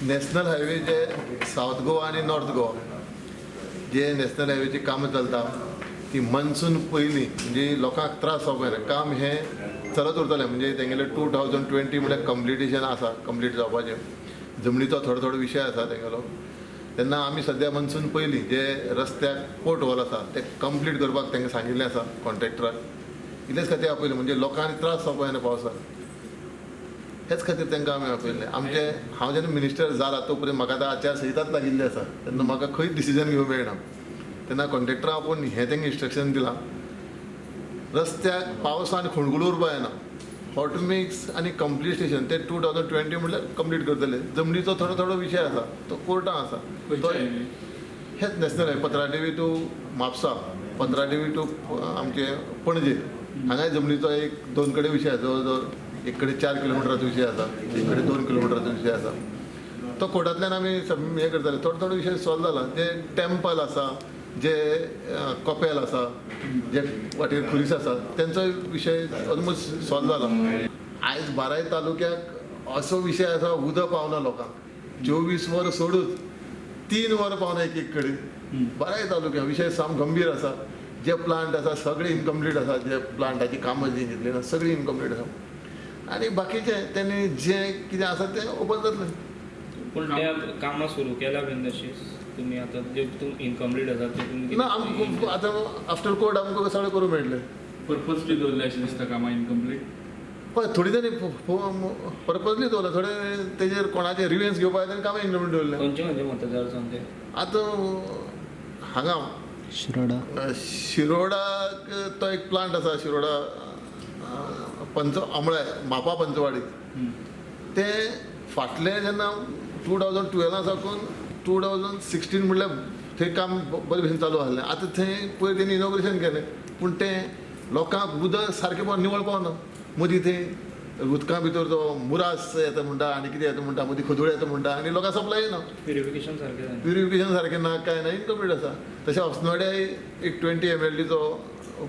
National highway जे south Goa आनी north Goa जे national हायवेची कामां चलता ती मनसून पयलीं, म्हणजे लोकांक त्रास जावपा जायना, काम हें चलत उरतलें. म्हणजे तेंगेलें 2020 म्हळ्यार कंप्लिटेशन आसा, कंप्लीट जावपाचें. जमनीचो थोडो थोडो विशय आसा तेंगेलो. तेन्ना आमी सद्या मनसून पयलीं जे रस्त्याक पोर्ट होल आसा ते कंप्लीट करपाक तांकां सांगिल्लें आसा कॉन्ट्रॅक्टराक. इतलेच खातीर आपयलें, म्हणजे लोकांक त्रास जावपा जायना पावसाक, हेच खातीर तांकां आमी आपयलें. आमचें हांव जेन्ना मिनिस्टर जाला तो पर्यंत म्हाका आतां आचारसंहिताच लागिल्ली आसा, तेन्ना म्हाका खंयच डिसिजन घेवंक मेळना. तेन्ना कॉन्ट्रॅक्टराक आपोवन हें तांकां इन्स्ट्रक्शन दिलां, रस्त्याक पावसान खुणगुळ उरपा जायना, हॉट मिक्स आनी कंप्लिटेशन ते 2020 म्हळ्यार कंप्लीट करतले. जमनीचो थोडो थोडो विशय आसा तो कोर्टान आसा, तो हेच national highway Patradevi to Mhapsa, Patradevi to आमचे पणजे, हांगाय जमनीचो एक दोन कडेन विशय आसा. जवळ जवळ एक कडेन 4 किलोमिटराचो विशय आसा, एक कडेन 2 किलोमिटराचो विशय आसा. तो कोर्टांतल्यान आमी हें करताले. थोडो थोडो विशय सॉल्व जाला. जे टेम्पल आसा, जे कपेल आसा, जे वाटेर खुरीस आसा, तेंचो विशय ऑलमोस्ट सॉल्व जाला. आयज बाराय तालुक्याक असो विशय आसा, उदक पावना लोकांक, 24 वरां सोडूच 3 वरां पावना एक एक कडेन. बाराय तालुक्याक विशय साम गंभीर आसा. जे प्लांट आसा सगळे इनकम्प्लीट आसा, जे प्लांटाची कामां जी घेतली ना सगळीं इनकम्प्लीट आसा. आनी बाकीचे तेणी जें कितें आसा तें ओपन जातलें. पूण त्या कामां सुरू केल्या बीन तशीच तुमी आतां जे इनकम्प्लीट आसा ते तुमी ना, आमकां आतां आफ्टर कोर्ट आमकां सगळें करूंक मेळटलें. पर्पजली दवरलें अशें दिसता कामां इनकम्प्लीट. हय, थोडी जाणी पर्पजली दवरलें, थोडे तेजेर कोणाचे रिवेन्स घेवपाक जाय कामां इनकम्प्लीट दवरलें. खंयचे खंयचे मतदारसंघ ते आतां हांगा शिरोडा, शिरोडाक तो एक प्लांट आसा, शिरोडा पंच आमळ्या म्हापा पंचवाडी, ते फाटले जेन्ना 2012 साकून 2016 म्हळ्यार थंय काम बरे भशेन चालू आसलें. आतां थंय पयर तेणी इनॉग्रेशन केलें, पूण तें लोकांक उदक सारकें पावना, निवळ पावना. मदीं थंय उदका भितर तो मुरास येता म्हणटा आनी कितें येता म्हणटा, मदीं खदूळ येता म्हणटा आनी लोकांक सप्लाय येना. प्युरिफिकेशन सारकें जायना, प्युरिफिकेशन सारकें ना, कांय ना, इनकम्प्लीट आसा. तशें अस्नोड्याय एक 20 MLDचो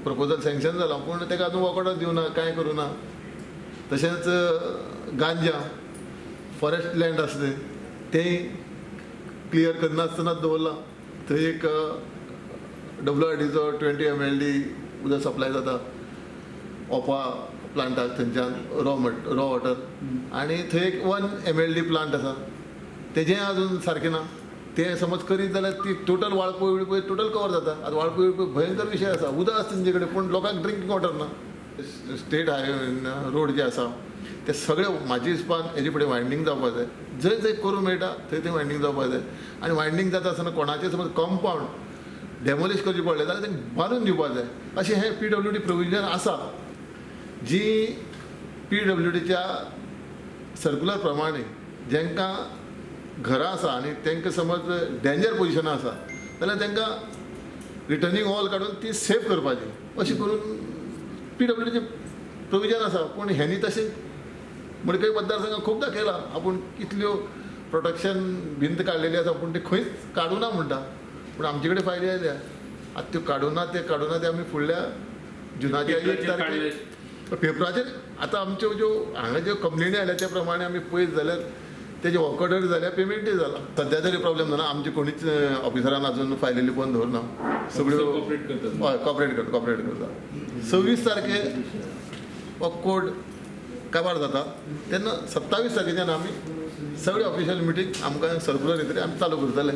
प्रपोजल सँक्शन जाला, पूण ताका आजून वॉकआउट दिवना, कांय करूं ना. तशेंच गांजा फॉरेस्ट लँड आसलें तेंय क्लियर करनासतनाच दवरलां. थंय एक WRDचो 20 MLD उदक सप्लाय जाता ओपा प्लांटाक, थंयच्यान रॉ वॉटर. आनी थंय एक 1 MLD plant आसा, तेजें आजून सारकें ना. तें समज करीत जाल्यार ती टोटल वाळपय विळपय टोटल कवर जाता. आतां वाळपय विळपय भयंकर विशय आसा, उदक आसा तेंचे कडेन पूण लोकांक ड्रिंकींग वॉटर ना. स्टेट हायवे रोड जे आसा ते सगळे म्हाजे हिसपान हेजे फुडें वायंडींग जावपाक जाय. जंय जंय करूंक मेळटा थंय थंय वायंडींग जावपाक जाय. आनी वायंडींग जाता आसतना कोणाचें समज कंपावंड डेमोलिश करचें पडलें जाल्यार तें बांदून दिवपाक जाय. अशें हें PWD provision आसा, जी PWDच्या सर्कुलर प्रमाणे जांकां घरां आसा आनी तांकां समज डेंजर पोजिशनां आसा जाल्यार तांकां रिटर्निंग वॉल काडून ती सेफ करपाची, अशें करून PWDचें प्रोविजन आसा. पूण ह्यांनी तशें मडकय मतदारसंघात खूब दाखयलां, आपूण कितल्यो प्रोटेक्शन भिंत काडलेली आसा पूण ते खंयच काडूना म्हणटा. पूण आमचे कडेन फायली आयल्या, आतां त्यो काडूना, ते काडूना ते आमी फुडल्या जुनाच्या 1 तारखेर पेपराचेर आतां आमच्यो ज्यो हांगा ज्यो कंप्लेनी आयल्या त्या प्रमाणे आमी पळयत जाल्यार तेजे वर्क ऑर्डर जाल्या, पेमेंटूय जाला. सद्या तरी प्रॉब्लेम जाना, आमचे कोणीच ऑफिसरान आजून फायली लिपोवन दवरना, सगळ्यो हय कॉपरेट करता, कॉपरेट करता. 26 तारखेर हो कोर्ट काबार जाता, तेन्ना 27 तारखेच्यान आमी सगळे ऑफिशियल मिटींग आमकां सर्कुलर येतली आमी चालू करतले.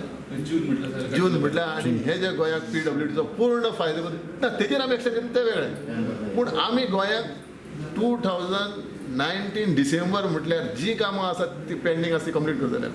जून म्हटल्यार. आनी हे जे गोंयाक PWDचो पूर्ण फायदो करून ना तेजेर आमी एक्शन घेतले तें वेगळें, पूण आमी गोंयाक 2019 डिसेंबर म्हटल्यार जी कामां आसात ती पेंडींग आसा ती कंप्लीट करतले.